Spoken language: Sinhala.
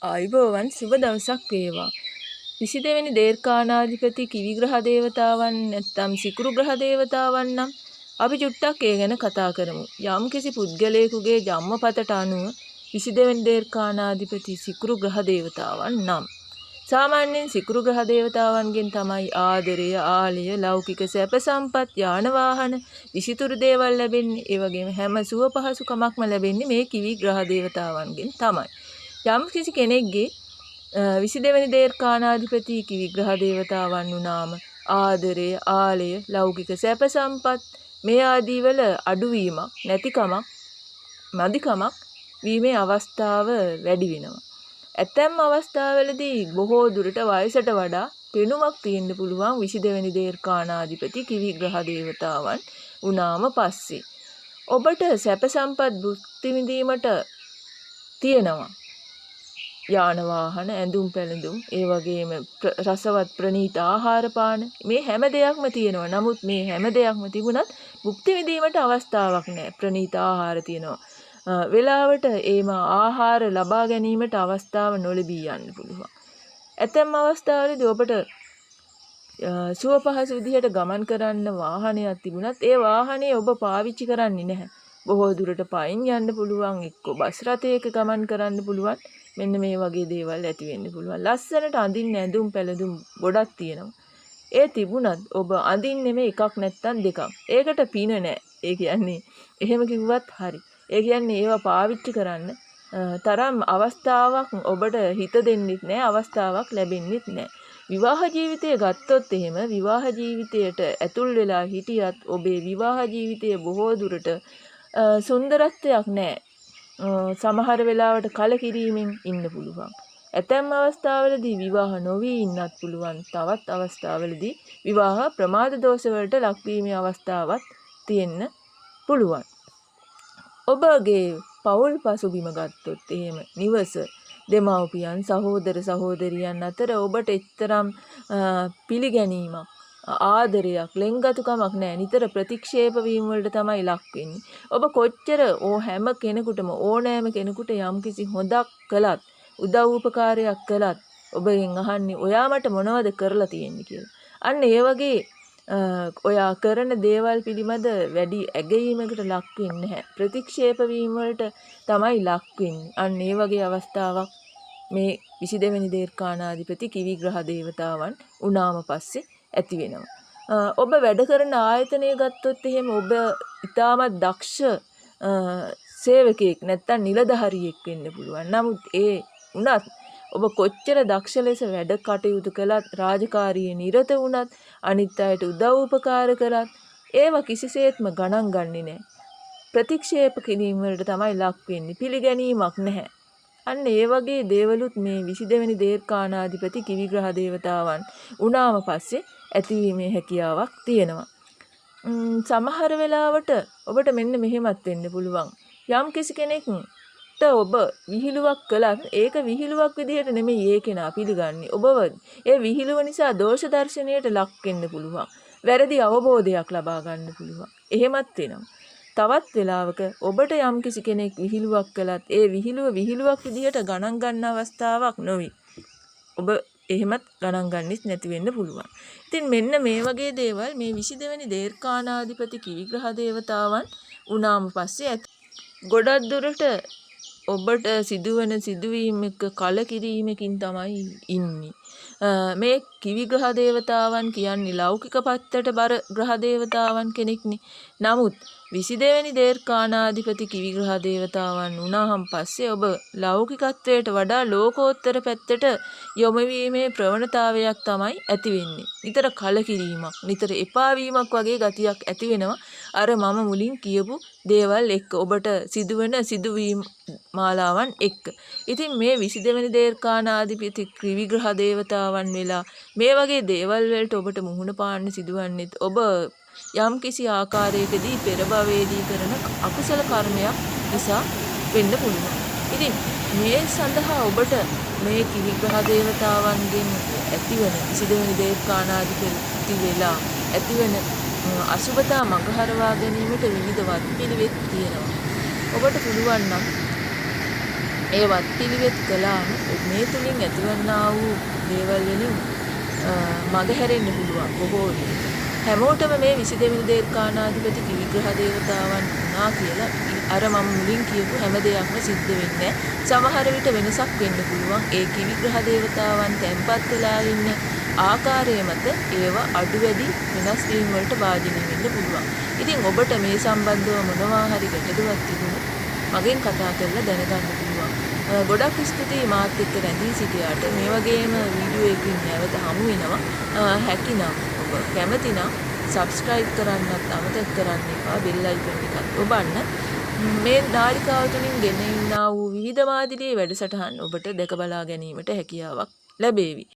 ආයුබෝවන්, සුබ දවසක් වේවා. 22 වෙනි දේර්කානාධිපති කිවි ග්‍රහ දේවතාවන් නැත්නම් සිකුරු ග්‍රහ දේවතාවන් නම් අපි චුට්ටක් ඒ ගැන කතා කරමු. යම් කිසි පුද්ගලයෙකුගේ ජන්මපතට අනුව 22 වෙනි දේර්කානාධිපති සිකුරු ග්‍රහ දේවතාවන් නම් සාමාන්‍යයෙන් සිකුරු ග්‍රහ දේවතාවන්ගෙන් තමයි ආදරය, ආලය, ලෞකික සැප සම්පත්, යාන වාහන, විසිතුරු දේවල් ලැබෙන්නේ. ඒ වගේම හැම සුව පහසුකමක්ම ලැබෙන්නේ මේ කිවි ග්‍රහ දේවතාවන්ගෙන් තමයි. යම් කිසි කෙනෙක්ගේ 22 වෙනි දේර්කානාධිපති කිවි ග්‍රහ දේවතාවන් වුණාම ආදරය, ආලය, ලෞකික සැප සම්පත් මේ ආදී වල අඩුවීමක්, නැතිකමක්, මදිකමක් වීමේ අවස්ථාව වැඩි වෙනවා. ඇතැම් අවස්ථාවලදී බොහෝ දුරට වයසට වඩා පෙනුමක් තියෙන්න පුළුවන් 22 වෙනි දේර්කානාධිපති කිවි ග්‍රහ දේවතාවන් වුණාම පස්සේ. ඔබට සැප සම්පත් භුක්ති විඳීමට තියෙනවා. යාන වාහන, ඇඳුම් පැළඳුම්, ඒ වගේම රසවත් ප්‍රණීත ආහාර පාන මේ හැම දෙයක්ම තියෙනවා. නමුත් මේ හැම දෙයක්ම තිබුණත් භුක්ති විඳීමට අවස්ථාවක් නෑ. ප්‍රණීත ආහාර තියෙනවා. වෙලාවට ඒම ආහාර ලබා ගැනීමට අවස්ථාව නොලැබී යන්න පුළුවන්. ඇතැම් අවස්ථාවලදී ඔබට සුව පහසු විදිහට ගමන් කරන්න වාහනයක් තිබුණත් ඒ වාහනය ඔබ පාවිච්චි කරන්නේ නැහැ. බොහෝ දුරට පයින් යන්න පුළුවන්, එක්කෝ බස් රථයක ගමන් කරන්න පුළුවන්. මෙන්න මේ වගේ දේවල් ඇති වෙන්න පුළුවන්. ලස්සනට අඳින්න ඇඳුම් පැළඳුම් ගොඩක් තියෙනවා. ඒ තිබුණත් ඔබ අඳින්නෙම එකක් නැත්තම් දෙකක්. ඒකට පින නෑ. ඒ කියන්නේ එහෙම කිව්වත් හරි. ඒ කියන්නේ ඒවා පාවිච්චි කරන්න තරම් අවස්ථාවක් ඔබට හිත දෙන්නෙත් නෑ, අවස්ථාවක් ලැබෙන්නෙත් නෑ. විවාහ ජීවිතය ගත්තොත් එහෙම විවාහ ජීවිතයට ඇතුල් වෙලා හිටියත් ඔබේ විවාහ ජීවිතය බොහෝ දුරට සුන්දරත්වයක් නෑ. සමහර වෙලාවට කලකිරීමෙන් ඉන්න පුළුවන්. ඇතැම් අවස්ථාවලදී විවාහ නොවී ඉන්නත් පුළුවන්. තවත් අවස්ථාවලදී විවාහ ප්‍රමාද දෝෂ වලට ලක්වීමේ අවස්ථාවත් තියෙන්න පුළුවන්. ඔබගේ පවුල් පසුබිම ගත්තොත් එහෙම නිවස, දෙමව්පියන්, සහෝදර සහෝදරියන් අතර ඔබට එතරම් පිළිගැනීමක්, ආදරයක්, ලෙන්ගතුකමක් නෑ. නිතර ප්‍රතික්ෂේප වීම වලට තමයි ලක් වෙන්නේ. ඔබ කොච්චර හැම කෙනෙකුටම ඕනෑම කෙනෙකුට යම්කිසි හොඳක් කළත්, උදව් උපකාරයක් කළත් ඔබගෙන් අහන්නේ ඔයා මට මොනවද කරලා තියෙන්නේ කියලා. අන්න ඒ වගේ ඔයා කරන දේවල් පිළිබඳ වැඩි ඇගයීමකට ලක් වෙන්නේ නැහැ. ප්‍රතික්ෂේප වීම වලට තමයි ලක් වෙන්නේ. අන්න ඒ වගේ අවස්ථාවක් මේ 22 වෙනි දේර්කානාධිපති කිවි ග්‍රහ දේවතාවන් වුණාම පස්සේ ඇති වෙනවා. ඔබ වැඩ කරන ආයතනය ගත්තොත් එහෙම ඔබ ඉතාමත් දක්ෂ සේවකයෙක් නැත්තම් නිලධාරියෙක් වෙන්න පුළුවන්. නමුත් ඒ වුණත් ඔබ කොච්චර දක්ෂ ලෙස වැඩ කටයුතු කළත්, රාජකාරියේ නිරත වුණත්, අනිත් අයට උදව් උපකාර කළත් ඒවා කිසිසේත්ම ගණන් ගන්නෙ නෑ. ප්‍රතික්ෂේප කිරීම වලට තමයි ලක් වෙන්නේ. පිළිගැනීමක් නැහැ. අන්න ඒ වගේ දේවලුත් මේ 22 වෙනි දේර්කානාධිපති කිවි ග්‍රහ දේවතාවන් වුණාම පස්සේ ඇතිවීමේ හැකියාවක් තියෙනවා. සමහර වෙලාවට ඔබට මෙන්න මෙහෙමත් වෙන්න පුළුවන්. යම් කිසි කෙනෙක්ට ඔබ විහිළුවක් කළත් ඒක විහිළුවක් විදිහට නෙමෙයි ඒ කෙනා පිළිගන්නේ. ඔබව ඒ විහිළුව නිසා දෝෂ දර්ශනයට ලක් වෙන්න පුළුවන්. වැරදි අවබෝධයක් ලබා ගන්න පුළුවන්. එහෙමත් වෙනවා. තවත් වෙලාවක ඔබට යම් කිසි කෙනෙක් විහිළුවක් කළත් ඒ විහිළුව විහිළුවක් විදිහට ගණන් ගන්න අවස්ථාවක් නොවේ. ඔබ එහෙමත් ගණන් ගන්නෙත් නැති වෙන්න පුළුවන්. ඉතින් මෙන්න මේ වගේ දේවල් මේ 22 වෙනි දේර්කානාධිපති කිවි ග්‍රහ දේවතාවන් වුණාම පස්සේ ඇති. ගොඩක් දුරට ඔබට සිදුවන සිදුවීම් එක්ක කලකිරීමකින් තමයි ඉන්නේ. මේ කිවි ග්‍රහ දේවතාවන් කියන්නේ ලෞකික පැත්තට බර ග්‍රහ දේවතාවන් කෙනෙක්නේ. නමුත් 22 වෙනි දේර්කානාධිපති කිවි ග්‍රහ දේවතාවන් වුණාහම පස්සේ ඔබ ලෞකිකත්වයට වඩා ලෝකෝත්තර පැත්තට යොමු වීමේ ප්‍රවණතාවයක් තමයි ඇති වෙන්නේ. නිතර කලකිරීමක්, නිතර එපා වීමක් වගේ ගතියක් ඇති වෙනවා. අර මම මුලින් කියපු දේවල් එක්ක ඔබට සිදුවෙන සිදුවීම් මාලාවන් එක්ක. ඉතින් මේ 22 වෙනි දේර්කානාධිපති කිවි ග්‍රහ දේවතාවන් වෙලා මේ වගේ දේවල් වලට ඔබට මුහුණ පාන්න සිදුවන්නේත් ඔබ යම් කිසි ආකාරයකදී පෙර භවයේදී කරන අකුසල කර්මයක් නිසා වෙන්න පුළුවන්. ඉතින් මේ සඳහා ඔබට මේ කිවි ග්‍රහ දේවතාවන්ගෙන් ඇතිවන 22 වෙනි දේර්කානාධිපති වෙලා ඇතිවන අසුභතා මඟහරවා ගැනීමට විවිධ වත්පිළිවෙත් තියෙනවා. ඔබට පුළුවන් නම් ඒ වත් පිළිවෙත් කළාම මේ තුලින් ඇතිවන්නා වූ දේවල් වලින් මගහැරෙන්න පුළුවන් බොහෝ විට. හැමෝටම මේ 22 වෙනි දේර්කානාධිපති කිවිග්‍රහ දේවතාවන් වුණා කියලා අර මම මුලින් කියපු හැම දෙයක්ම සිද්ධ වෙන්නේ. සමහර විට වෙනසක් වෙන්න පුළුවන්. ඒ කිවිග්‍රහ දේවතාවන් තැන්පත් වෙලා ඉන්න ආකාරය මත ඒවා අඩු වැඩි වෙනස් වීම් වලට භාජනය වෙන්න පුළුවන්. ඉතින් ඔබට මේ සම්බන්ධව මොනවා හරි ගැටලුවක් තිබුණොත් මගෙන් කතා කරලා දැනගන්න පුළුවන්. ගොඩක් ස්තුතියි මාත් එක්ක රැඳී සිටියාට. මේ වගේම වීඩියෝ එකකින් නැවත හමු වෙනවා. හැකිනම් ඔබ කැමතිනම් සබ්ස්ක්‍රයිබ් කරන්නත් අමතක කරන්න එපා. බෙල් අයිකන් එකත් ඔබන්න. මේ නාලිකාව තුලින් ගෙන එන්නා වූ විවිධ මාදිලියේ වැඩසටහන් ඔබට දැක බලා ගැනීමට හැකියාවක් ලැබේවි.